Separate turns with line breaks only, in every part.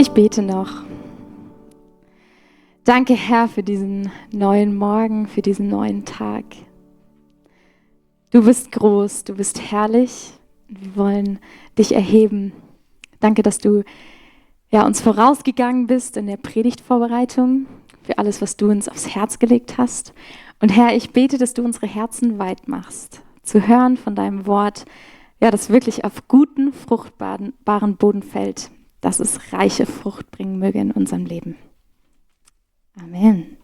Ich bete noch. Danke, Herr, für diesen neuen Morgen, für diesen neuen Tag. Du bist groß, du bist herrlich. Wir wollen dich erheben. Danke, dass du uns vorausgegangen bist in der Predigtvorbereitung, für alles, was du uns aufs Herz gelegt hast. Und Herr, ich bete, dass du unsere Herzen weit machst, zu hören von deinem Wort, das wirklich auf guten, fruchtbaren Boden fällt, dass es reiche Frucht bringen möge in unserem Leben. Amen.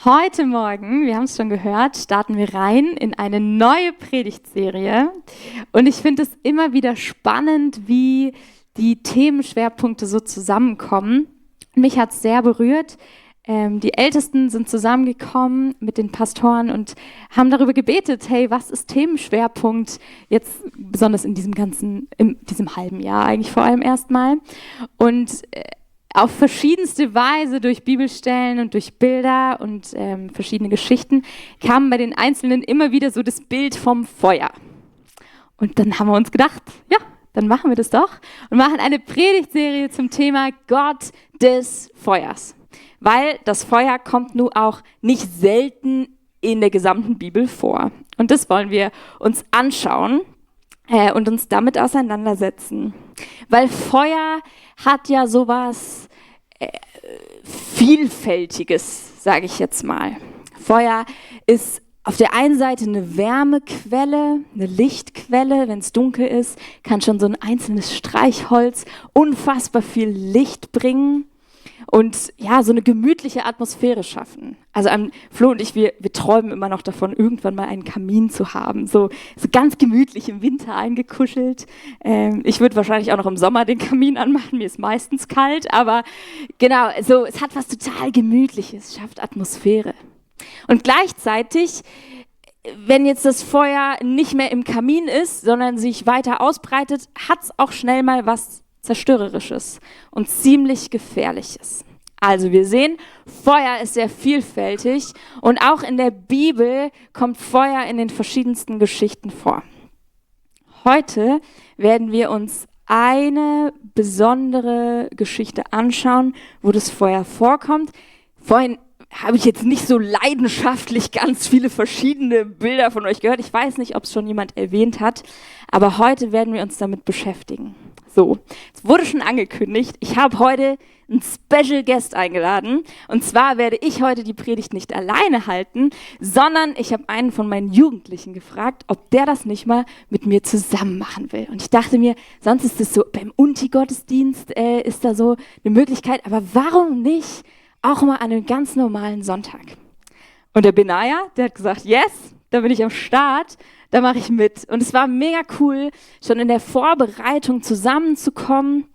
Heute Morgen, wir haben es schon gehört, starten wir rein in eine neue Predigtserie. Und ich finde es immer wieder spannend, wie die Themenschwerpunkte so zusammenkommen. Mich hat es sehr berührt. Die Ältesten sind zusammengekommen mit den Pastoren und haben darüber gebetet, hey, was ist Themenschwerpunkt jetzt besonders in diesem halben Jahr eigentlich vor allem erstmal. Und auf verschiedenste Weise durch Bibelstellen und durch Bilder und verschiedene Geschichten kam bei den Einzelnen immer wieder so das Bild vom Feuer. Und dann haben wir uns gedacht, dann machen wir das doch und machen eine Predigtserie zum Thema Gott des Feuers. Weil das Feuer kommt nun auch nicht selten in der gesamten Bibel vor. Und das wollen wir uns anschauen und uns damit auseinandersetzen. Weil Feuer hat ja sowas Vielfältiges, sage ich jetzt mal. Feuer ist auf der einen Seite eine Wärmequelle, eine Lichtquelle. Wenn es dunkel ist, kann schon so ein einzelnes Streichholz unfassbar viel Licht bringen. Und so eine gemütliche Atmosphäre schaffen. Also Flo und ich, wir träumen immer noch davon, irgendwann mal einen Kamin zu haben. So ganz gemütlich im Winter eingekuschelt. Ich würde wahrscheinlich auch noch im Sommer den Kamin anmachen, mir ist meistens kalt. Aber genau, so es hat was total Gemütliches, schafft Atmosphäre. Und gleichzeitig, wenn jetzt das Feuer nicht mehr im Kamin ist, sondern sich weiter ausbreitet, hat es auch schnell mal was Zerstörerisches und ziemlich Gefährliches. Also wir sehen, Feuer ist sehr vielfältig und auch in der Bibel kommt Feuer in den verschiedensten Geschichten vor. Heute werden wir uns eine besondere Geschichte anschauen, wo das Feuer vorkommt. Vorhin habe ich jetzt nicht so leidenschaftlich ganz viele verschiedene Bilder von euch gehört. Ich weiß nicht, ob es schon jemand erwähnt hat, aber heute werden wir uns damit beschäftigen. So, es wurde schon angekündigt, ich habe heute einen Special Guest eingeladen und zwar werde ich heute die Predigt nicht alleine halten, sondern ich habe einen von meinen Jugendlichen gefragt, ob der das nicht mal mit mir zusammen machen will. Und ich dachte mir, sonst ist es so, beim Unti-Gottesdienst ist da so eine Möglichkeit, aber warum nicht auch mal an einem ganz normalen Sonntag? Und der Benaya, der hat gesagt, yes, da bin ich am Start. Da mache ich mit. Und es war mega cool, schon in der Vorbereitung zusammenzukommen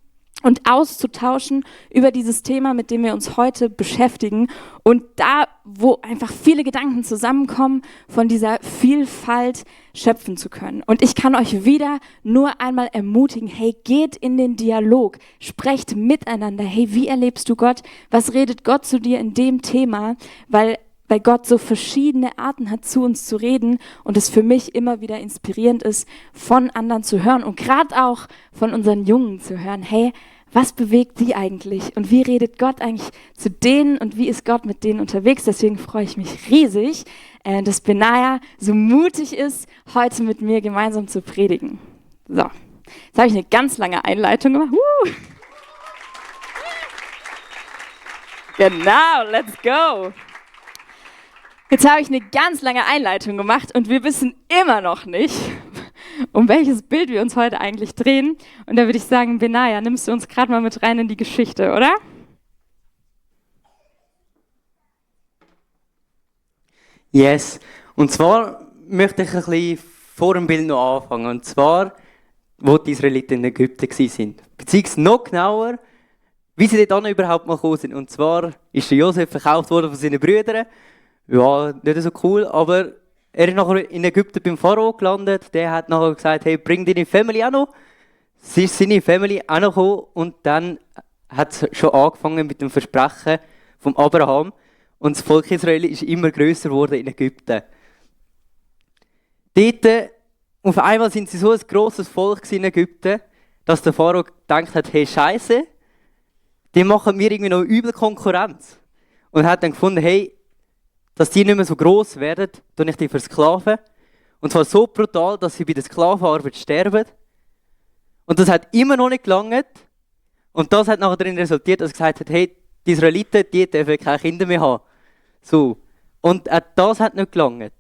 und auszutauschen über dieses Thema, mit dem wir uns heute beschäftigen. Und da, wo einfach viele Gedanken zusammenkommen, von dieser Vielfalt schöpfen zu können. Und ich kann euch wieder nur einmal ermutigen, hey, geht in den Dialog, sprecht miteinander. Hey, wie erlebst du Gott? Was redet Gott zu dir in dem Thema? Weil Gott so verschiedene Arten hat, zu uns zu reden und es für mich immer wieder inspirierend ist, von anderen zu hören und gerade auch von unseren Jungen zu hören, hey, was bewegt die eigentlich und wie redet Gott eigentlich zu denen und wie ist Gott mit denen unterwegs? Deswegen freue ich mich riesig, dass Benaya so mutig ist, heute mit mir gemeinsam zu predigen. So, jetzt habe ich eine ganz lange Einleitung gemacht. Genau, let's go. Jetzt habe ich eine ganz lange Einleitung gemacht und wir wissen immer noch nicht, um welches Bild wir uns heute eigentlich drehen. Und da würde ich sagen, Benaya, nimmst du uns gerade mal mit rein in die Geschichte, oder?
Yes. Und zwar möchte ich ein bisschen vor dem Bild noch anfangen. Und zwar, wo die Israeliten in Ägypten waren. Beziehungsweise noch genauer, wie sie dort überhaupt mal gekommen sind. Und zwar ist der Josef verkauft worden von seinen Brüdern. Ja, nicht so cool, aber er ist nachher in Ägypten beim Pharao gelandet. Der hat nachher gesagt, hey, bring deine Family auch noch. Sie ist seine Family auch noch gekommen und dann hat es schon angefangen mit dem Versprechen vom Abraham. Und das Volk Israel ist immer grösser geworden in Ägypten. Dort, auf einmal sind sie so ein grosses Volk in Ägypten, dass der Pharao gedacht hat, hey Scheiße, die machen mir irgendwie noch übel Konkurrenz. Und hat dann gefunden, hey, dass die nicht mehr so gross werden, tue ich die versklaven. Und zwar so brutal, dass sie bei der Sklavenarbeit sterben. Und das hat immer noch nicht gelangt. Und das hat nachher darin resultiert, dass er gesagt hat, hey, die Israeliten, die dürfen keine Kinder mehr haben. So. Und auch das hat nicht gelangt.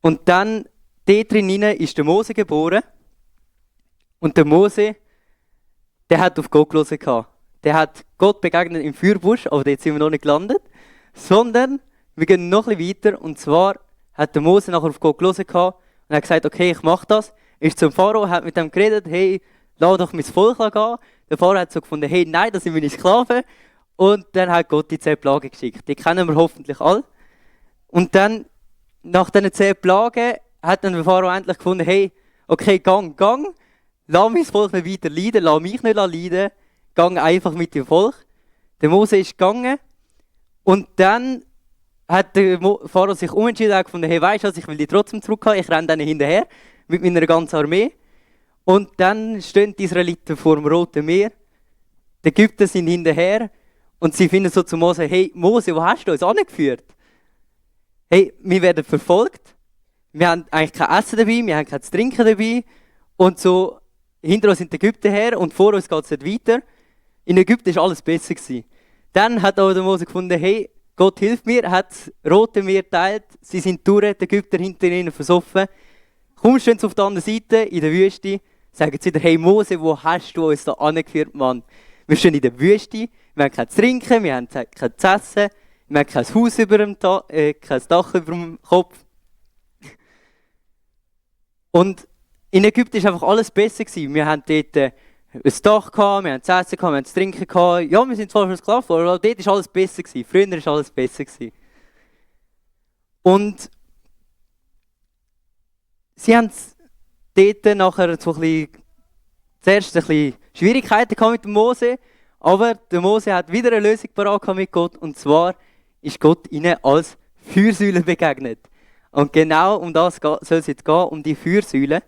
Und dann, dort drinnen ist der Mose geboren. Und der Mose, der hat auf Gott gehört. Der hat Gott begegnet im Feuerbusch, aber dort sind wir noch nicht gelandet. Sondern, wir gehen noch ein bisschen weiter. Und zwar hat der Mose nachher auf Gott gehört und hat gesagt, okay, ich mache das. Ist zum Pharao, hat mit ihm geredet, hey, lass doch mein Volk gehen. Der Pharao hat so gefunden, hey, nein, das sind meine Sklaven. Und dann hat Gott die 10 Plagen geschickt. Die kennen wir hoffentlich alle. Und dann, nach diesen 10 Plagen, hat dann der Pharao endlich gefunden, hey, okay, gang. Lass mein Volk nicht weiter leiden, lass mich nicht leiden. Gang einfach mit dem Volk. Der Mose ist gegangen. Und dann hat der Pharao sich umentschieden und gefunden, hey, weisst du was, ich will die trotzdem zurückhaben, ich renne denen hinterher mit meiner ganzen Armee. Und dann stehen die Israeliten vor dem Roten Meer. Die Ägypter sind hinterher und sie finden so zu Mose, hey Mose, wo hast du uns angeführt? Hey, wir werden verfolgt, wir haben eigentlich kein Essen dabei, wir haben kein Trinken dabei und so, hinter uns sind die Ägypter her und vor uns geht es nicht weiter. In Ägypten war alles besser gewesen. Dann hat aber der Mose gefunden, hey, Gott hilft mir, hat das Rote Meer geteilt, sie sind durch, die Ägypter hinter ihnen versoffen. Kaum stehen sie auf der anderen Seite, in der Wüste, sagen sie wieder, hey Mose, wo hast du uns da angeführt, Mann? Wir stehen in der Wüste, wir haben kein zu trinken, wir haben kein zu essen, wir haben kein Haus über dem kein Dach über dem Kopf. Und in Ägypten war einfach alles besser gewesen. Wir hatten dort ein Dach, wir hatten zu essen, wir hatten zu trinken. Ja, wir sind zwar versklavt worden, aber dort war alles besser gewesen. Früher war alles besser gewesen. Und sie haben dort nachher so zuerst ein bisschen Schwierigkeiten gehabt mit dem Mose, aber der Mose hat wieder eine Lösung parat mit Gott, und zwar ist Gott ihnen als Feuersäule begegnet. Und genau um das soll es jetzt gehen, um die Feuersäule.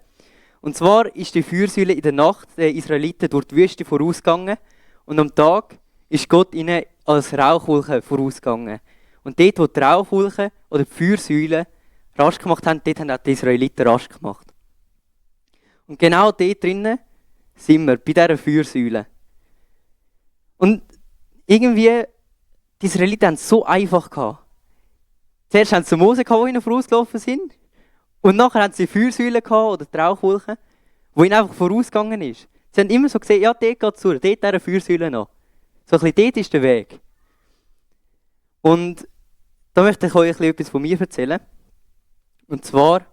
Und zwar ist die Feuersäule in der Nacht der Israeliten durch die Wüste vorausgegangen und am Tag ist Gott ihnen als Rauchwolke vorausgegangen. Und dort, wo die Rauchwolke oder die Feuersäule rasch gemacht haben, dort haben auch die Israeliten rasch gemacht. Und genau dort drinnen sind wir, bei dieser Feuersäule. Und irgendwie, die Israeliten haben es so einfach gehabt. Zuerst haben sie Mose gehabt, die ihnen vorausgelaufen sind. Und nachher haben sie die Feuersäule gehabt, oder die Rauchwolke, die ihnen einfach vorausgegangen ist. Sie haben immer so gesehen, ja, dort geht es durch, dort diese Feuersäule noch. So ein bisschen, dort ist der Weg. Und da möchte ich euch ein bisschen etwas von mir erzählen. Und zwar,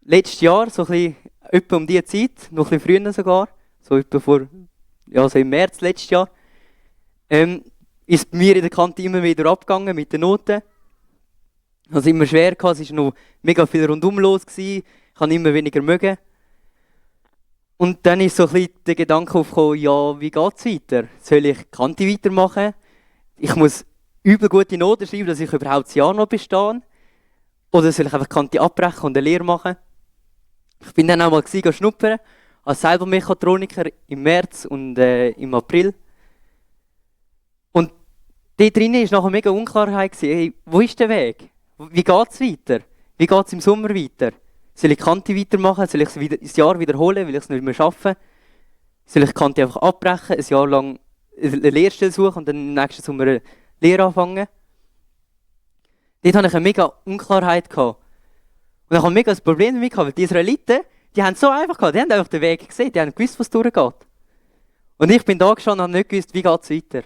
letztes Jahr, so ein bisschen, etwa um diese Zeit, noch ein bisschen früher sogar, so etwa vor, ja, so im März letztes Jahr, ist bei mir in der Kante immer wieder abgegangen mit den Noten. Ich hatte es immer schwer, es war noch mega viel rundum los, ich habe immer weniger mögen. Und dann ist so ein bisschen der Gedanke aufgekommen, ja, wie geht es weiter? Soll ich Kante weitermachen? Ich muss übel gute Noten schreiben, dass ich überhaupt das Jahr noch bestehe. Oder soll ich einfach Kante abbrechen und eine Lehre machen? Ich bin dann auch mal schnuppern, als selber Mechatroniker im März und im April. Und dort drinnen war nachher mega Unklarheit. Hey, wo ist der Weg? Wie geht es weiter? Wie geht es im Sommer weiter? Soll ich Kante weitermachen? Soll ich das Jahr wiederholen, weil ich es nicht mehr schaffe? Soll ich Kante einfach abbrechen, ein Jahr lang eine Lehrstelle suchen und dann im nächsten Sommer eine Lehre anfangen? Dort hatte ich eine mega Unklarheit gehabt. Und ich hatte mega ein Problem damit gehabt, weil die Israeliten, die haben es so einfach gehabt, die haben einfach den Weg gesehen, die haben gewusst, was durchgeht. Und ich bin da gestanden und habe nicht gewusst, wie geht es weiter?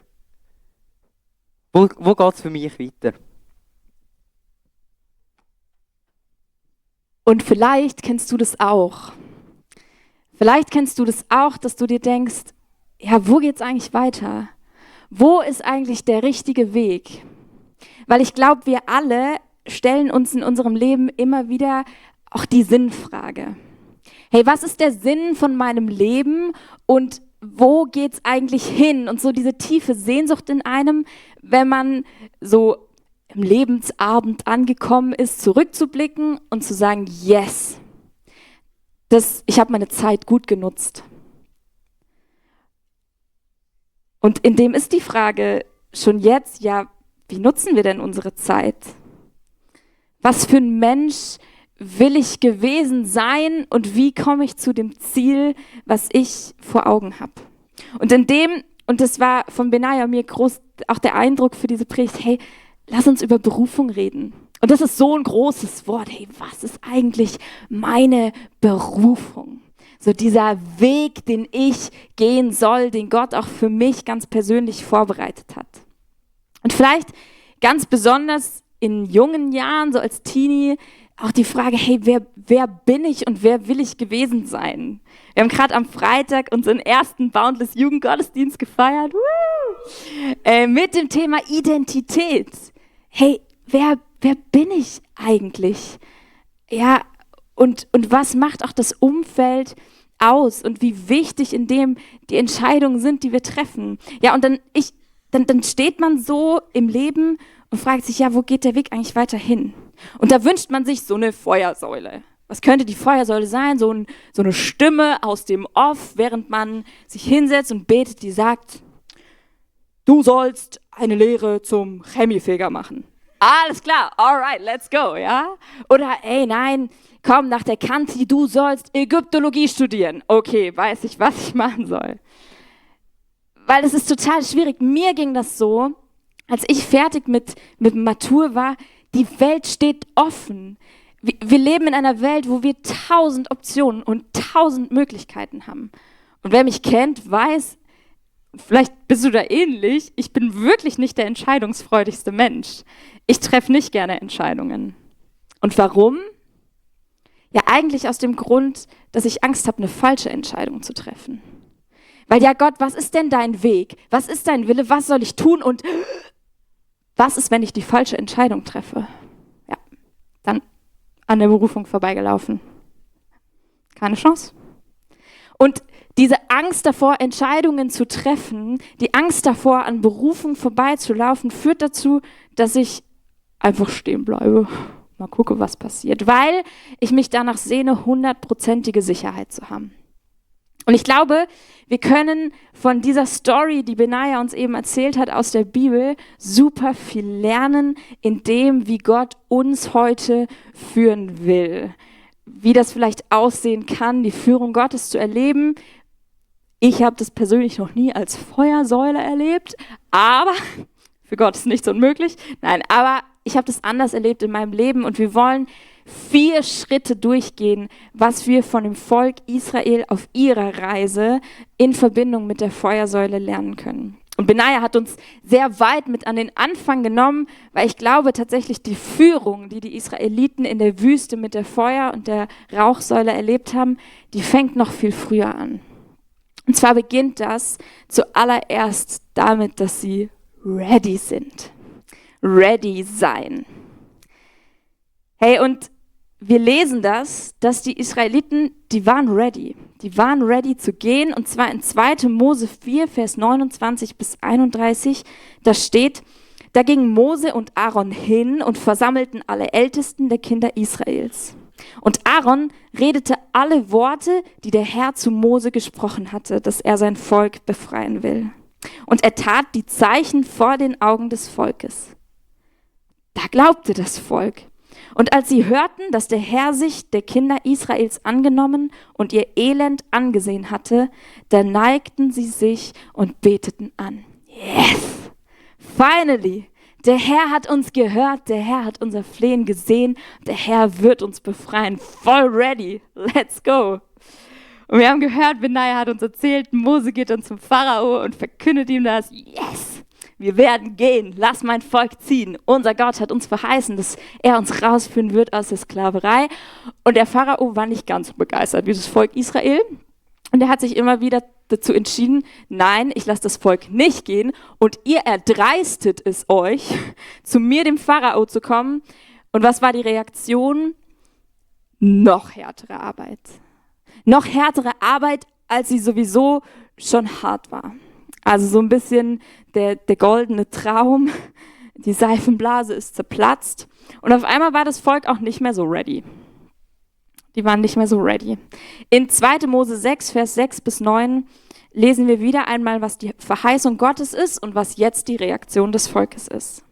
Wo geht es für mich weiter?
Und vielleicht kennst du das auch. Vielleicht kennst du das auch, dass du dir denkst, ja, wo geht's eigentlich weiter? Wo ist eigentlich der richtige Weg? Weil ich glaube, wir alle stellen uns in unserem Leben immer wieder auch die Sinnfrage. Hey, was ist der Sinn von meinem Leben und wo geht's eigentlich hin? Und so diese tiefe Sehnsucht in einem, wenn man so im Lebensabend angekommen ist, zurückzublicken und zu sagen, yes, ich habe meine Zeit gut genutzt. Und in dem ist die Frage schon jetzt, ja, wie nutzen wir denn unsere Zeit? Was für ein Mensch will ich gewesen sein und wie komme ich zu dem Ziel, was ich vor Augen habe? Und und das war von Benaja mir groß auch der Eindruck für diese Predigt, hey, lass uns über Berufung reden. Und das ist so ein großes Wort, hey, was ist eigentlich meine Berufung? So dieser Weg, den ich gehen soll, den Gott auch für mich ganz persönlich vorbereitet hat. Und vielleicht ganz besonders in jungen Jahren, so als Teenie, auch die Frage, hey, wer bin ich und wer will ich gewesen sein? Wir haben gerade am Freitag unseren ersten Boundless Jugendgottesdienst gefeiert, mit dem Thema Identität. Hey, wer bin ich eigentlich? Ja, und was macht auch das Umfeld aus und wie wichtig in dem die Entscheidungen sind, die wir treffen? Ja, und dann steht man so im Leben und fragt sich, ja, wo geht der Weg eigentlich weiter hin? Und da wünscht man sich so eine Feuersäule. Was könnte die Feuersäule sein? So eine Stimme aus dem Off, während man sich hinsetzt und betet, die sagt, du sollst eine Lehre zum Chemiefeger machen. Alles klar, alright, let's go, ja? Oder, ey, nein, komm, nach der Kanti, du sollst Ägyptologie studieren. Okay, weiß ich, was ich machen soll. Weil es ist total schwierig. Mir ging das so, als ich fertig mit Matur war, die Welt steht offen. Wir leben in einer Welt, wo wir 1000 Optionen und 1000 Möglichkeiten haben. Und wer mich kennt, weiß, vielleicht bist du da ähnlich, ich bin wirklich nicht der entscheidungsfreudigste Mensch. Ich treffe nicht gerne Entscheidungen. Und warum? Ja, eigentlich aus dem Grund, dass ich Angst habe, eine falsche Entscheidung zu treffen. Weil ja, Gott, was ist denn dein Weg? Was ist dein Wille? Was soll ich tun? Und was ist, wenn ich die falsche Entscheidung treffe? Ja, dann an der Berufung vorbeigelaufen. Keine Chance. Und diese Angst davor, Entscheidungen zu treffen, die Angst davor, an Berufung vorbeizulaufen, führt dazu, dass ich einfach stehen bleibe. Mal gucken, was passiert. Weil ich mich danach sehne, 100%ige Sicherheit zu haben. Und ich glaube, wir können von dieser Story, die Benaja uns eben erzählt hat aus der Bibel, super viel lernen in dem, wie Gott uns heute führen will. Wie das vielleicht aussehen kann, die Führung Gottes zu erleben. Ich habe das persönlich noch nie als Feuersäule erlebt, aber für Gott ist nichts unmöglich. Nein, aber ich habe das anders erlebt in meinem Leben und wir wollen 4 Schritte durchgehen, was wir von dem Volk Israel auf ihrer Reise in Verbindung mit der Feuersäule lernen können. Und Benaja hat uns sehr weit mit an den Anfang genommen, weil ich glaube tatsächlich die Führung, die die Israeliten in der Wüste mit der Feuer- und der Rauchsäule erlebt haben, die fängt noch viel früher an. Und zwar beginnt das zuallererst damit, dass sie ready sind. Ready sein. Hey, und wir lesen das, dass die Israeliten, die waren ready. Die waren ready zu gehen, und zwar in 2. Mose 4, Vers 29 bis 31. Da steht, da gingen Mose und Aaron hin und versammelten alle Ältesten der Kinder Israels. Und Aaron redete alle Worte, die der Herr zu Mose gesprochen hatte, dass er sein Volk befreien will. Und er tat die Zeichen vor den Augen des Volkes. Da glaubte das Volk. Und als sie hörten, dass der Herr sich der Kinder Israels angenommen und ihr Elend angesehen hatte, da neigten sie sich und beteten an. Yes! Finally! Der Herr hat uns gehört, der Herr hat unser Flehen gesehen, der Herr wird uns befreien. Voll ready! Let's go! Und wir haben gehört, Benaja hat uns erzählt, Mose geht dann zum Pharao und verkündet ihm das. Yes! Wir werden gehen, lass mein Volk ziehen. Unser Gott hat uns verheißen, dass er uns rausführen wird aus der Sklaverei. Und der Pharao war nicht ganz so begeistert wie das Volk Israel. Und er hat sich immer wieder dazu entschieden, nein, ich lasse das Volk nicht gehen. Und ihr erdreistet es euch, zu mir, dem Pharao, zu kommen. Und was war die Reaktion? Noch härtere Arbeit. Noch härtere Arbeit, als sie sowieso schon hart war. Also so ein bisschen der goldene Traum, die Seifenblase ist zerplatzt und auf einmal war das Volk auch nicht mehr so ready. Die waren nicht mehr so ready. In 2. Mose 6, Vers 6 bis 9 lesen wir wieder einmal, was die Verheißung Gottes ist und was jetzt die Reaktion des Volkes ist.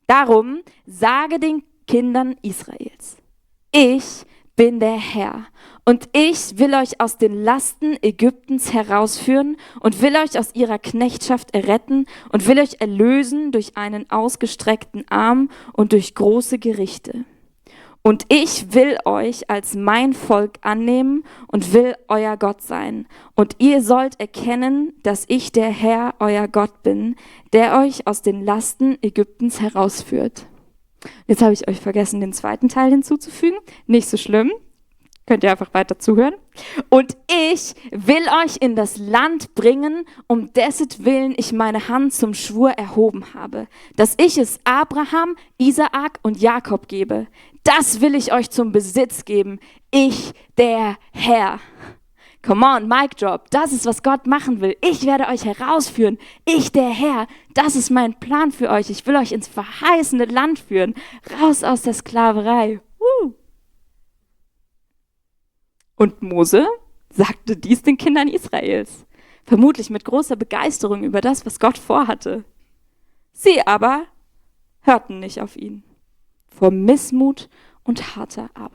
Darum sage den Kindern Israels: Ich bin der Herr und ich will euch aus den Lasten Ägyptens herausführen und will euch aus ihrer Knechtschaft erretten und will euch erlösen durch einen ausgestreckten Arm und durch große Gerichte. Und ich will euch als mein Volk annehmen und will euer Gott sein. Und ihr sollt erkennen, dass ich der Herr, euer Gott bin, der euch aus den Lasten Ägyptens herausführt. Jetzt habe ich euch vergessen, den zweiten Teil hinzuzufügen. Nicht so schlimm. Könnt ihr einfach weiter zuhören. Und ich will euch in das Land bringen, um dessentwillen ich meine Hand zum Schwur erhoben habe, dass ich es Abraham, Isaak und Jakob gebe. Das will ich euch zum Besitz geben. Ich, der Herr. Come on, mic drop. Das ist, was Gott machen will. Ich werde euch herausführen. Ich, der Herr. Das ist mein Plan für euch. Ich will euch ins verheißene Land führen. Raus aus der Sklaverei. Und Mose sagte dies den Kindern Israels, vermutlich mit großer Begeisterung über das, was Gott vorhatte. Sie aber hörten nicht auf ihn, vor Missmut und harter Arbeit.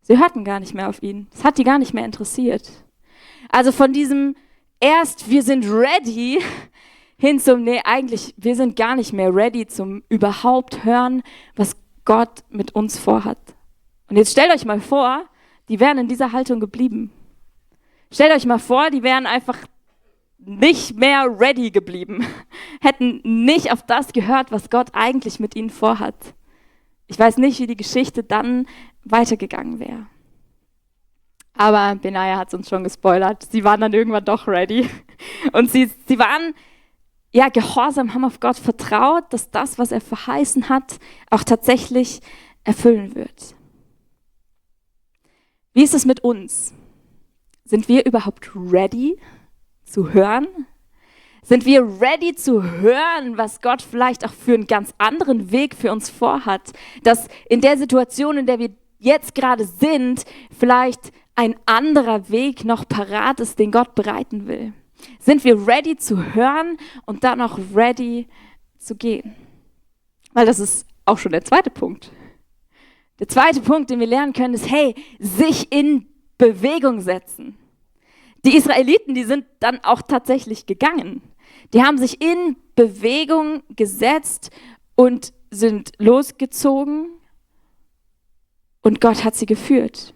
Sie hörten gar nicht mehr auf ihn. Es hat die gar nicht mehr interessiert. Also von diesem erst, wir sind ready, hin zum, nee, eigentlich, wir sind gar nicht mehr ready zum überhaupt hören, was Gott mit uns vorhat. Und jetzt stellt euch mal vor, die wären in dieser Haltung geblieben. Stellt euch mal vor, die wären einfach nicht mehr ready geblieben, hätten nicht auf das gehört, was Gott eigentlich mit ihnen vorhat. Ich weiß nicht, wie die Geschichte dann weitergegangen wäre. Aber Benaja hat es uns schon gespoilert. Sie waren dann irgendwann doch ready. Und sie waren ja gehorsam, haben auf Gott vertraut, dass das, was er verheißen hat, auch tatsächlich erfüllen wird. Wie ist es mit uns? Sind wir überhaupt ready zu hören? Sind wir ready zu hören, was Gott vielleicht auch für einen ganz anderen Weg für uns vorhat? Dass in der Situation, in der wir jetzt gerade sind, vielleicht ein anderer Weg noch parat ist, den Gott bereiten will? Sind wir ready zu hören und dann auch ready zu gehen? Weil das ist auch schon der zweite Punkt. Der zweite Punkt, den wir lernen können, ist, hey, sich in Bewegung setzen. Die Israeliten, die sind dann auch tatsächlich gegangen. Die haben sich in Bewegung gesetzt und sind losgezogen und Gott hat sie geführt.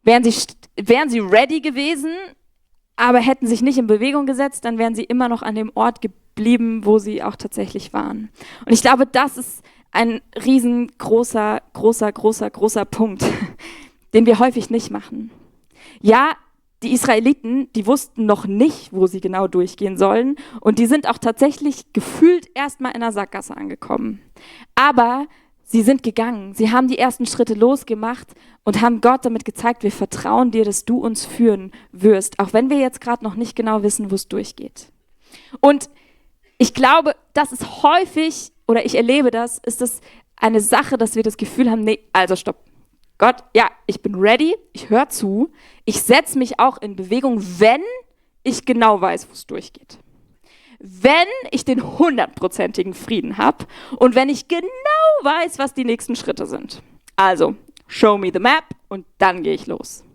Wären sie ready gewesen, aber hätten sich nicht in Bewegung gesetzt, dann wären sie immer noch an dem Ort geblieben, wo sie auch tatsächlich waren. Und ich glaube, das ist ein riesengroßer, großer Punkt, den wir häufig nicht machen. Ja, die Israeliten, die wussten noch nicht, wo sie genau durchgehen sollen und die sind auch tatsächlich gefühlt erstmal in der Sackgasse angekommen. Aber sie sind gegangen, sie haben die ersten Schritte losgemacht und haben Gott damit gezeigt, wir vertrauen dir, dass du uns führen wirst, auch wenn wir jetzt gerade noch nicht genau wissen, wo es durchgeht. Und ich glaube, das ist häufig, oder ich erlebe das, ist das eine Sache, dass wir das Gefühl haben, nee, also stopp. Gott, ja, ich bin ready, ich höre zu, ich setze mich auch in Bewegung, wenn ich genau weiß, wo es durchgeht. Wenn ich den 100%igen Frieden habe und wenn ich genau weiß, was die nächsten Schritte sind. Also, show me the map und dann gehe ich los.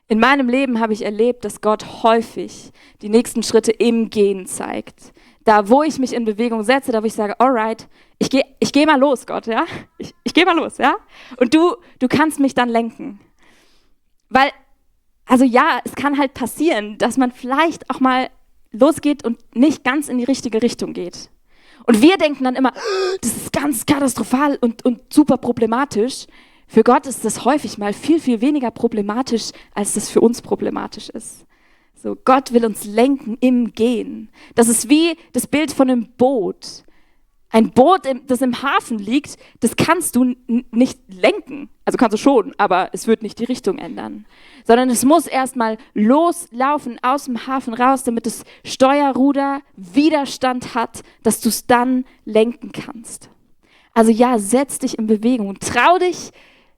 In meinem Leben habe ich erlebt, dass Gott häufig die nächsten Schritte im Gehen zeigt. Da, wo ich mich in Bewegung setze, da, wo ich sage, alright, ich geh mal los, Gott, ja? Ich gehe mal los, ja? Und du kannst mich dann lenken. Weil, also ja, es kann halt passieren, dass man vielleicht auch mal losgeht und nicht ganz in die richtige Richtung geht. Und wir denken dann immer, das ist ganz katastrophal und super problematisch. Für Gott ist das häufig mal viel, viel weniger problematisch, als das für uns problematisch ist. So, Gott will uns lenken im Gehen. Das ist wie das Bild von einem Boot. Ein Boot, das im Hafen liegt, das kannst du nicht lenken. Also kannst du schon, aber es wird nicht die Richtung ändern. Sondern es muss erstmal loslaufen aus dem Hafen raus, damit das Steuerruder Widerstand hat, dass du es dann lenken kannst. Also ja, setz dich in Bewegung. Trau dich,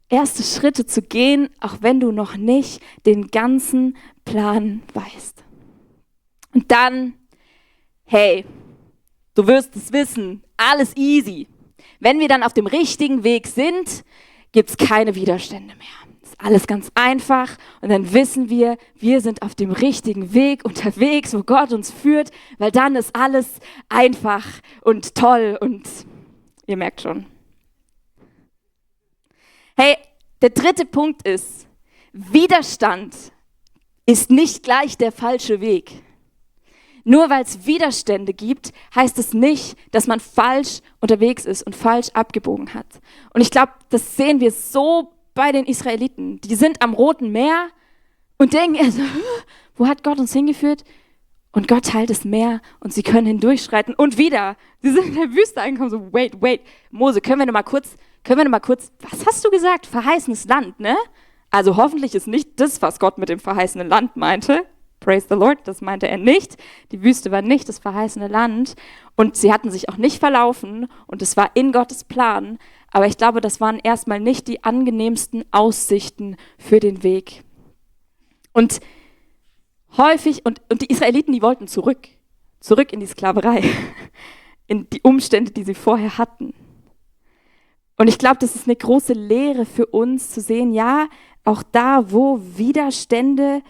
erste Schritte zu gehen, auch wenn du noch nicht den ganzen Plan weißt. Und dann, hey, du wirst es wissen, alles easy. Wenn wir dann auf dem richtigen Weg sind, gibt es keine Widerstände mehr. Ist alles ganz einfach und dann wissen wir, wir sind auf dem richtigen Weg unterwegs, wo Gott uns führt, weil dann ist alles einfach und toll und ihr merkt schon. Hey, der dritte Punkt ist, Widerstand ist nicht gleich der falsche Weg. Nur weil es Widerstände gibt, heißt es nicht, dass man falsch unterwegs ist und falsch abgebogen hat. Und ich glaube, das sehen wir so bei den Israeliten. Die sind am Roten Meer und denken, also, wo hat Gott uns hingeführt? Und Gott teilt das Meer und sie können hindurchschreiten. Und wieder, sie sind in der Wüste angekommen, so, wait, Mose, können wir noch mal kurz, was hast du gesagt? Verheißenes Land, ne? Also hoffentlich ist nicht das, was Gott mit dem verheißenen Land meinte. Praise the Lord, das meinte er nicht. Die Wüste war nicht das verheißene Land und sie hatten sich auch nicht verlaufen und es war in Gottes Plan. Aber ich glaube, das waren erstmal nicht die angenehmsten Aussichten für den Weg. Und häufig, und die Israeliten, die wollten zurück in die Sklaverei, in die Umstände, die sie vorher hatten. Und ich glaube, das ist eine große Lehre für uns zu sehen, ja, auch da, wo Widerstände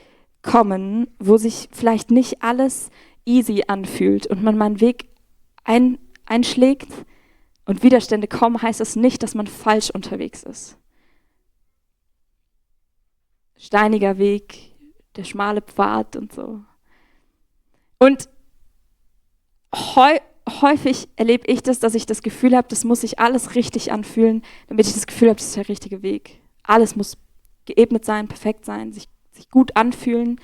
kommen, wo sich vielleicht nicht alles easy anfühlt und man mal einen Weg einschlägt und Widerstände kommen, heißt das nicht, dass man falsch unterwegs ist. Steiniger Weg, der schmale Pfad und so. Und häufig erlebe ich das, dass ich das Gefühl habe, das muss sich alles richtig anfühlen, damit ich das Gefühl habe, das ist der richtige Weg. Alles muss geebnet sein, perfekt sein, sich gut anfühlen.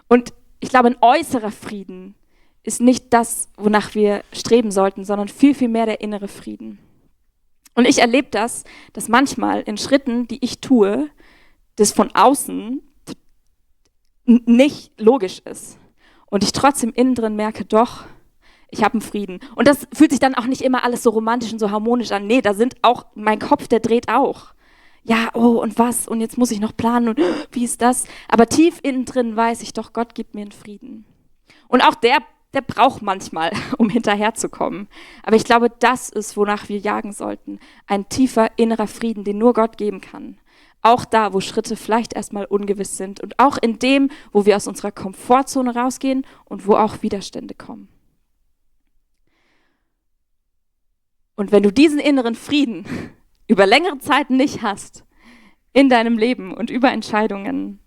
Und ich glaube, ein äußerer Frieden ist nicht das, wonach wir streben sollten, sondern viel, viel mehr der innere Frieden. Und ich erlebe das, dass manchmal in Schritten, die ich tue, das von außen nicht logisch ist. Und ich trotzdem innen drin merke, doch, ich habe einen Frieden. Und das fühlt sich dann auch nicht immer alles so romantisch und so harmonisch an. Nee, da sind auch, mein Kopf, der dreht auch. Ja, oh, und was? Und jetzt muss ich noch planen und wie ist das? Aber tief innen drin weiß ich doch, Gott gibt mir einen Frieden. Und auch der braucht manchmal, um hinterherzukommen. Aber ich glaube, das ist, wonach wir jagen sollten. Ein tiefer innerer Frieden, den nur Gott geben kann. Auch da, wo Schritte vielleicht erstmal ungewiss sind. Und auch in dem, wo wir aus unserer Komfortzone rausgehen und wo auch Widerstände kommen. Und wenn du diesen inneren Frieden über längere Zeit nicht hast in deinem Leben und über Entscheidungen,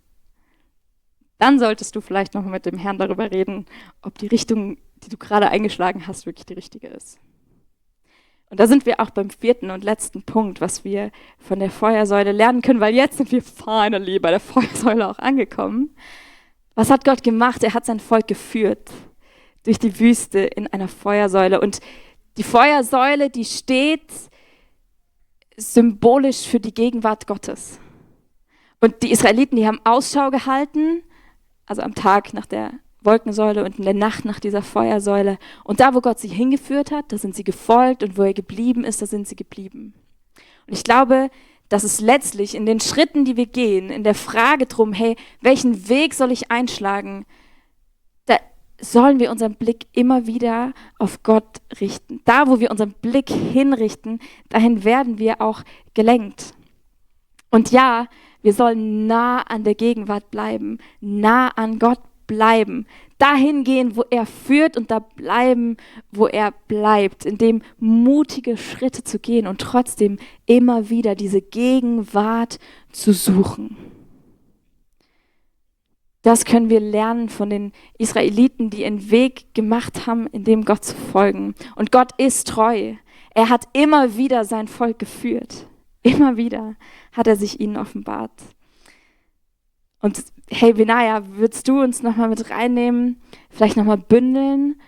dann solltest du vielleicht noch mit dem Herrn darüber reden, ob die Richtung, die du gerade eingeschlagen hast, wirklich die richtige ist. Und da sind wir auch beim vierten und letzten Punkt, was wir von der Feuersäule lernen können, weil jetzt sind wir finally bei der Feuersäule auch angekommen. Was hat Gott gemacht? Er hat sein Volk geführt durch die Wüste in einer Feuersäule. Und die Feuersäule, die steht symbolisch für die Gegenwart Gottes. Und die Israeliten, die haben Ausschau gehalten, also am Tag nach der Wolkensäule und in der Nacht nach dieser Feuersäule. Und da, wo Gott sie hingeführt hat, da sind sie gefolgt und wo er geblieben ist, da sind sie geblieben. Und ich glaube, dass es letztlich in den Schritten, die wir gehen, in der Frage drum, hey, welchen Weg soll ich einschlagen, da sollen wir unseren Blick immer wieder auf Gott richten. Da, wo wir unseren Blick hinrichten, dahin werden wir auch gelenkt. Und ja, wir sollen nah an der Gegenwart bleiben, nah an Gott bleiben, dahin gehen, wo er führt und da bleiben, wo er bleibt, in dem mutige Schritte zu gehen und trotzdem immer wieder diese Gegenwart zu suchen. Das können wir lernen von den Israeliten, die einen Weg gemacht haben, in dem Gott zu folgen. Und Gott ist treu. Er hat immer wieder sein Volk geführt. Immer wieder hat er sich ihnen offenbart. Und hey, Benaya, würdest du uns nochmal mit reinnehmen, vielleicht nochmal bündeln?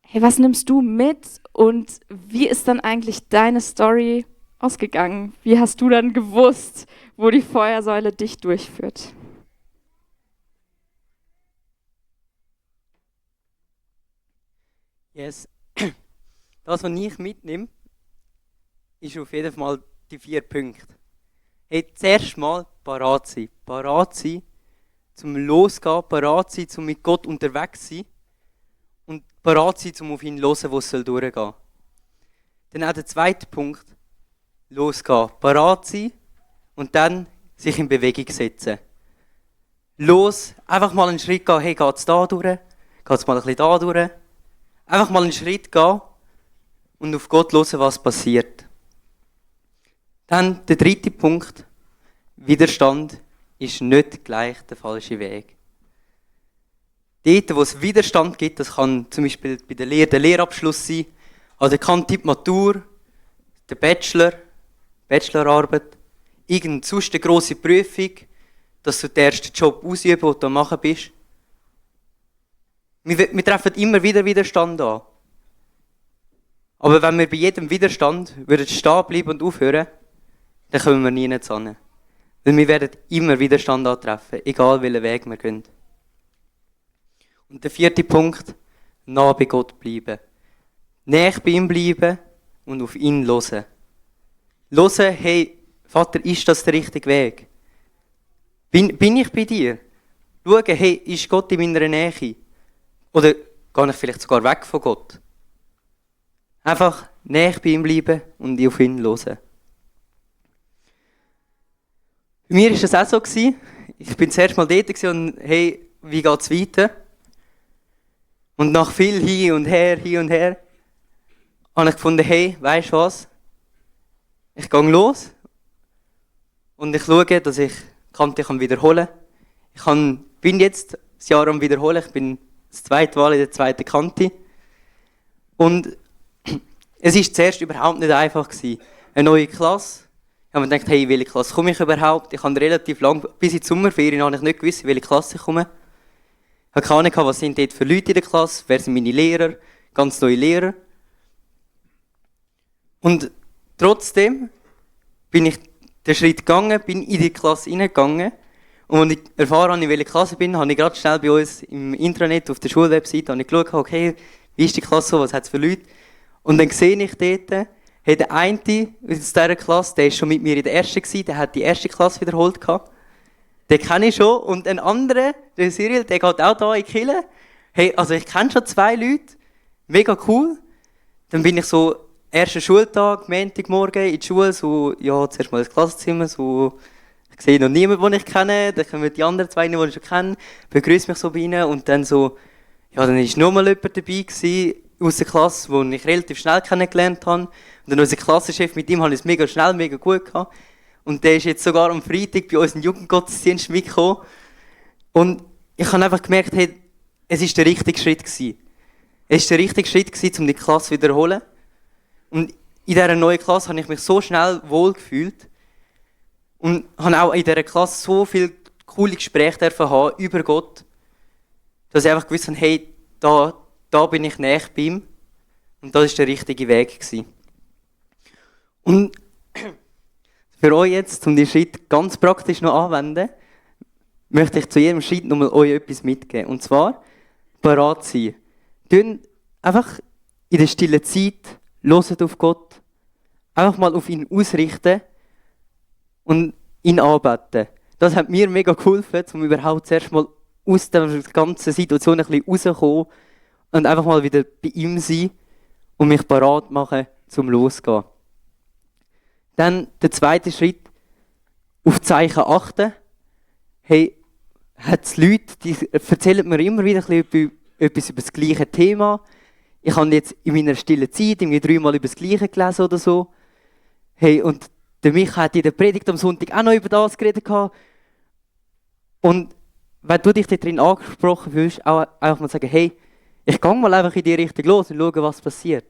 Hey, was nimmst du mit und wie ist dann eigentlich deine Story ausgegangen? Wie hast du dann gewusst, wo die Feuersäule dich durchführt?
Yes. Das, was ich mitnehme, ist auf jeden Fall die 4 Punkte. Hey, zuerst mal parat sein. Parat sein, zum Losgehen, parat sein, zum mit Gott unterwegs sein und parat sein, zum auf ihn zu hören, wo es durchgehen soll. Dann auch der zweite Punkt, losgehen. Parat sein und dann sich in Bewegung setzen. Los, einfach mal einen Schritt gehen, hey, geht es da durch? Geht es mal ein bisschen da durch? Einfach mal einen Schritt gehen und auf Gott hören, was passiert. Dann der dritte Punkt, Widerstand ist nicht gleich der falsche Weg. Dort, wo es Widerstand gibt, das kann zum Beispiel bei der Lehre der Lehrabschluss sein, oder kann die Matur, der Bachelorarbeit, irgendeine sonst eine grosse Prüfung, dass du den ersten Job ausüben, den du machen bist. Wir treffen immer wieder Widerstand an. Aber wenn wir bei jedem Widerstand stehen bleiben und aufhören, dann kommen wir nie hin. Weil wir werden immer Widerstand antreffen, egal welchen Weg wir gehen. Und der vierte Punkt, nah bei Gott bleiben. Näher bei ihm bleiben und auf ihn hören. Hören, hey, Vater, ist das der richtige Weg? Bin ich bei dir? Schauen, hey, ist Gott in meiner Nähe? Oder gehe ich vielleicht sogar weg von Gott? Einfach näher bei ihm bleiben und auf ihn hören. Bei mir war es auch so. Ich bin zuerst mal dort und hey, wie geht es weiter? Und nach viel hin und her, habe ich gefunden, hey, weisst du was? Ich gehe los und ich schaue, dass ich Kante wiederholen kann. Bin jetzt das Jahr am Wiederholen. Ich bin das zweite Mal in der zweiten Kante. Und es war zuerst überhaupt nicht einfach. Eine neue Klasse. Ich habe mir gedacht, hey, in welche Klasse komme ich überhaupt? Ich habe relativ lang, bis in die Sommerferien, habe ich nicht gewusst, in welche Klasse ich komme. Ich habe keine Ahnung, was sind dort für Leute in der Klasse, wer sind meine Lehrer, ganz neue Lehrer. Und trotzdem bin ich den Schritt gegangen, bin in die Klasse hineingegangen. Und als ich erfahren habe, in welcher Klasse ich bin, habe ich gerade schnell bei uns im Intranet auf der Schulwebseite geschaut, okay, wie ist die Klasse so, was hat es für Leute? Und dann sehe ich dort, hey, der eine aus dieser Klasse, der war schon mit mir in der ersten, der hat die erste Klasse wiederholt. Den kenne ich schon. Und ein anderer, der Cyril, der geht auch hier in die Kirche. Hey, also ich kenne schon 2 Leute. Mega cool. Dann bin ich so, ersten Schultag, Montagmorgen in die Schule, so, ja, zuerst mal ins Klassenzimmer, so, ich sehe noch niemanden, den ich kenne, dann kommen die anderen 2 rein, die ich schon kenne, begrüße mich so bei ihnen und dann so, ja, dann war noch mal jemand dabei gewesen, aus der Klasse, den ich relativ schnell kennengelernt habe. Und dann unser Klassenchef, mit ihm habe ich es mega schnell, mega gut gehabt. Und der ist jetzt sogar am Freitag bei uns im Jugendgottesdienst mitgekommen. Und ich habe einfach gemerkt, hey, es war der richtige Schritt gewesen. Es war der richtige Schritt gewesen, um die Klasse zu wiederholen. Und in dieser neuen Klasse habe ich mich so schnell wohl gefühlt. Und habe auch in dieser Klasse so viele coole Gespräche haben über Gott, dass ich einfach gewusst habe, hey, da bin ich näher bei ihm. Und das war der richtige Weg gewesen. Und für euch jetzt, um den Schritt ganz praktisch noch anzuwenden, möchte ich zu jedem Schritt nochmal euch etwas mitgeben. Und zwar, bereit sein. Tun einfach in der stillen Zeit, hört auf Gott, einfach mal auf ihn ausrichten und ihn anbeten. Das hat mir mega geholfen, um überhaupt zuerst mal aus der ganzen Situation ein bisschen rauszukommen und einfach mal wieder bei ihm sein und mich bereit machen, zum Losgehen. Dann der zweite Schritt, auf Zeichen achten. Hey, hat es Leute, die erzählen mir immer wieder etwas über das gleiche Thema. Ich habe jetzt in meiner stillen Zeit irgendwie 3-mal über das Gleiche gelesen oder so. Hey, und der Micha hat in der Predigt am Sonntag auch noch über das geredet. Und wenn du dich da drin angesprochen fühlst, auch einfach mal sagen, hey, ich gehe mal einfach in die Richtung los und schaue, was passiert.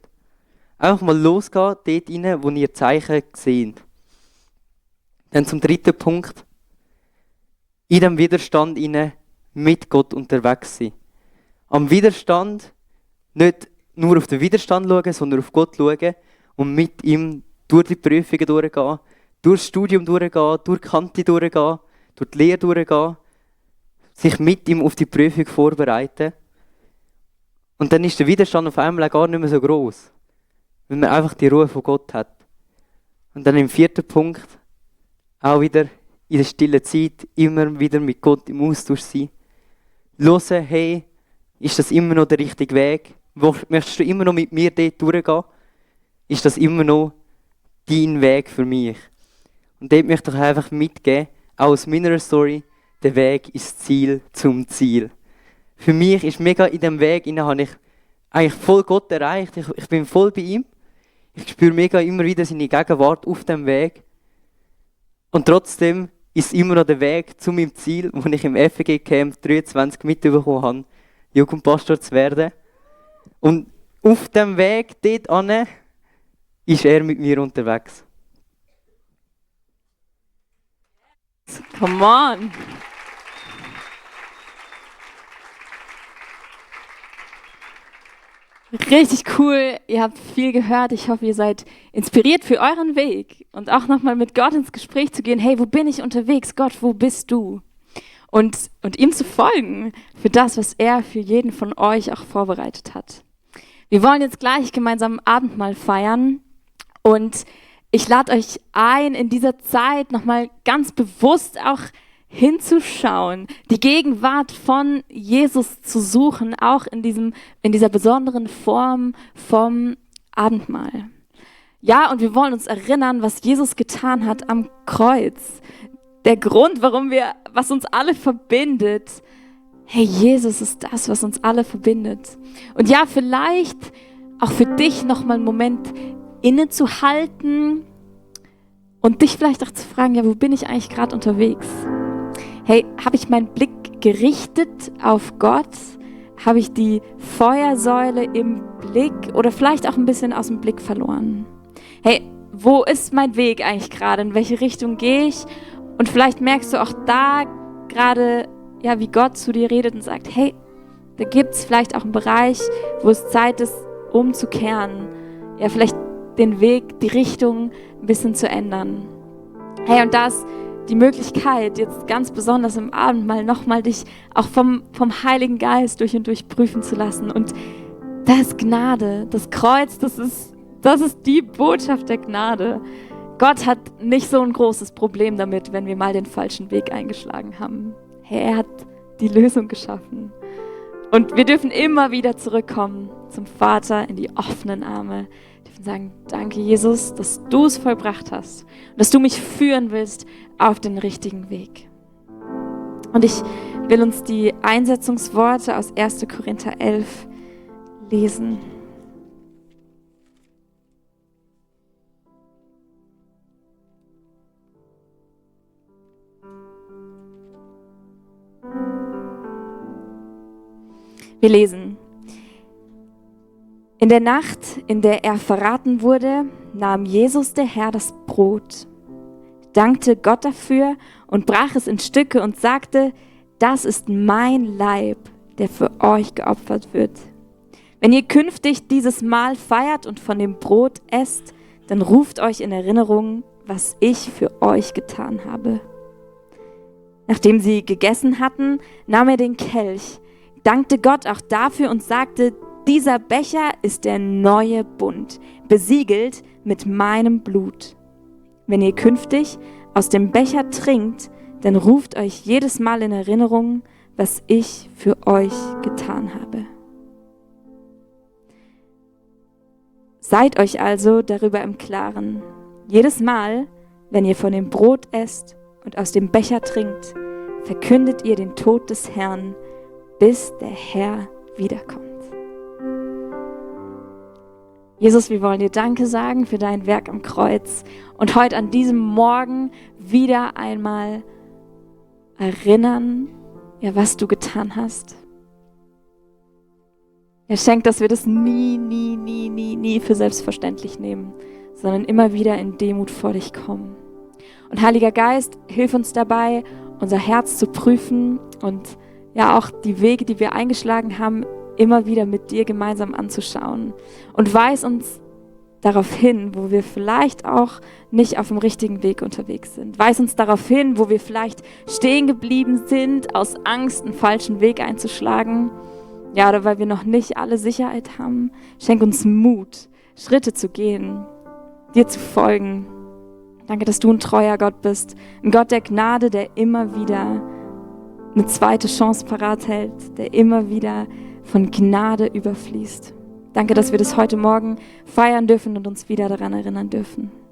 Einfach mal losgehen, dort rein, wo ihr Zeichen seht. Dann zum dritten Punkt. In dem Widerstand rein mit Gott unterwegs sein. Am Widerstand nicht nur auf den Widerstand schauen, sondern auf Gott schauen und mit ihm durch die Prüfungen durchgehen, durch das Studium durchgehen, durch die Kante durchgehen, durch die Lehre durchgehen, sich mit ihm auf die Prüfung vorbereiten. Und dann ist der Widerstand auf einmal gar nicht mehr so groß, weil man einfach die Ruhe von Gott hat. Und dann im vierten Punkt, auch wieder in der stillen Zeit immer wieder mit Gott im Austausch sein. Hören, hey, ist das immer noch der richtige Weg? Möchtest du immer noch mit mir dort durchgehen? Ist das immer noch dein Weg für mich? Und dort möchte ich einfach mitgeben, auch aus meiner Story, der Weg ist Ziel zum Ziel. Für mich ist mega in diesem Weg, habe ich eigentlich voll Gott erreicht. Ich bin voll bei ihm. Ich spüre mega immer wieder seine Gegenwart auf dem Weg. Und trotzdem ist es immer noch der Weg zu meinem Ziel, wo ich im FG Camp 23 mitbekommen habe, Jugendpastor zu werden. Und auf dem Weg dort ist er mit mir unterwegs.
Come on! Richtig cool, ihr habt viel gehört. Ich hoffe, ihr seid inspiriert für euren Weg und auch nochmal mit Gott ins Gespräch zu gehen. Hey, wo bin ich unterwegs? Gott, wo bist du? Und ihm zu folgen für das, was er für jeden von euch auch vorbereitet hat. Wir wollen jetzt gleich gemeinsam Abendmahl feiern und ich lade euch ein, in dieser Zeit nochmal ganz bewusst auch hinzuschauen, die Gegenwart von Jesus zu suchen, auch in dieser besonderen Form vom Abendmahl. Ja, und wir wollen uns erinnern, was Jesus getan hat am Kreuz. Der Grund, was uns alle verbindet. Hey, Jesus ist das, was uns alle verbindet. Und ja, vielleicht auch für dich nochmal einen Moment innezuhalten und dich vielleicht auch zu fragen, ja, wo bin ich eigentlich gerade unterwegs? Hey, habe ich meinen Blick gerichtet auf Gott? Habe ich die Feuersäule im Blick oder vielleicht auch ein bisschen aus dem Blick verloren? Hey, wo ist mein Weg eigentlich gerade? In welche Richtung gehe ich? Und vielleicht merkst du auch da gerade, ja, wie Gott zu dir redet und sagt, hey, da gibt es vielleicht auch einen Bereich, wo es Zeit ist, umzukehren. Ja, vielleicht den Weg, die Richtung ein bisschen zu ändern. Hey, und das die Möglichkeit, jetzt ganz besonders im Abendmahl nochmal dich auch vom Heiligen Geist durch und durch prüfen zu lassen. Und das ist Gnade. Das Kreuz, das ist die Botschaft der Gnade. Gott hat nicht so ein großes Problem damit, wenn wir mal den falschen Weg eingeschlagen haben. Hey, er hat die Lösung geschaffen. Und wir dürfen immer wieder zurückkommen zum Vater in die offenen Arme. Wir dürfen sagen, danke Jesus, dass du es vollbracht hast und dass du mich führen willst auf den richtigen Weg. Und ich will uns die Einsetzungsworte aus 1. Korinther 11 lesen. Wir lesen. In der Nacht, in der er verraten wurde, nahm Jesus der Herr das Brot, dankte Gott dafür und brach es in Stücke und sagte, das ist mein Leib, der für euch geopfert wird. Wenn ihr künftig dieses Mahl feiert und von dem Brot esst, dann ruft euch in Erinnerung, was ich für euch getan habe. Nachdem sie gegessen hatten, nahm er den Kelch, dankte Gott auch dafür und sagte, dieser Becher ist der neue Bund, besiegelt mit meinem Blut. Wenn ihr künftig aus dem Becher trinkt, dann ruft euch jedes Mal in Erinnerung, was ich für euch getan habe. Seid euch also darüber im Klaren. Jedes Mal, wenn ihr von dem Brot esst und aus dem Becher trinkt, verkündet ihr den Tod des Herrn, bis der Herr wiederkommt. Jesus, wir wollen dir Danke sagen für dein Werk am Kreuz und heute an diesem Morgen wieder einmal erinnern, ja, was du getan hast. Ja, schenk, dass wir das nie für selbstverständlich nehmen, sondern immer wieder in Demut vor dich kommen. Und Heiliger Geist, hilf uns dabei, unser Herz zu prüfen und ja auch die Wege, die wir eingeschlagen haben, immer wieder mit dir gemeinsam anzuschauen. Und weis uns darauf hin, wo wir vielleicht auch nicht auf dem richtigen Weg unterwegs sind. Weis uns darauf hin, wo wir vielleicht stehen geblieben sind, aus Angst einen falschen Weg einzuschlagen. Ja, oder weil wir noch nicht alle Sicherheit haben. Schenk uns Mut, Schritte zu gehen, dir zu folgen Danke, dass du ein treuer Gott bist. Ein Gott der Gnade, der immer wieder eine zweite Chance parat hält, der immer wieder von Gnade überfließt. Danke, dass wir das heute Morgen feiern dürfen und uns wieder daran erinnern dürfen.